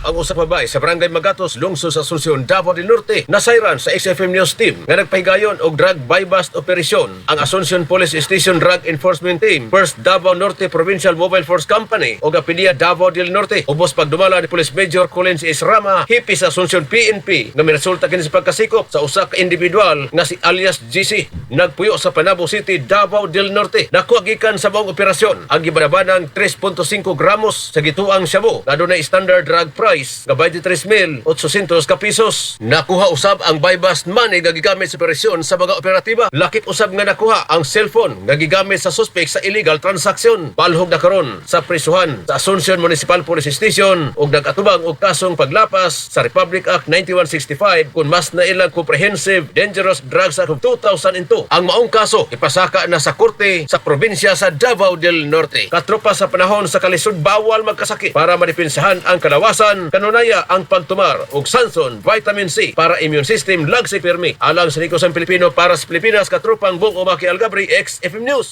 Ang usa ka babae sa Barangay Magatos, lungsod sa Asuncion, Davao del Norte, nasayran sa XFM News Team nga nagpahigayon og drug buy-bust operasyon ang Asuncion Police Station Drug Enforcement Team, 1st Davao Norte Provincial Mobile Force Company ug PDEA Davao del Norte. Ubos pagdumala ni Police Major Collins Israma, hepe sa Asuncion PNP, nga miresulta kini sa pagkasikop sa usa ka individual nga si alias GC, nagpuyo sa Panabo City, Davao del Norte. Nakuha gikan sa maong operasyon ang gibanabanang 3.5 gramos sa gituang shabu nga adunay standard drug price nga 23,800 ka pesos. Nakuha usab ang buy-bust money nga gigamit sa operasyon sa mga operatiba. Lakip usab nga nakuha ang cellphone nga gigamit sa suspect sa illegal transaction. Palhog na karon sa prisuhan sa Asuncion Municipal Police Station ug nag-atubang og kasong paglapas sa Republic Act 9165 kung mas nailang Comprehensive Dangerous Drugs Act of 2002. Ang maong kaso ipasaka na sa korte sa probinsya sa Davao del Norte. Katropa, sa panahon sa kalisod, bawal magkasakit. Para madepensahan ang kalawasan, kanunaya ang pagtumar og Sanson Vitamin C para immune system lagsi pirmi. Alang sa Nikos ang Pilipino para sa Pilipinas, katropang Bong Umaki Algabri, XFM News.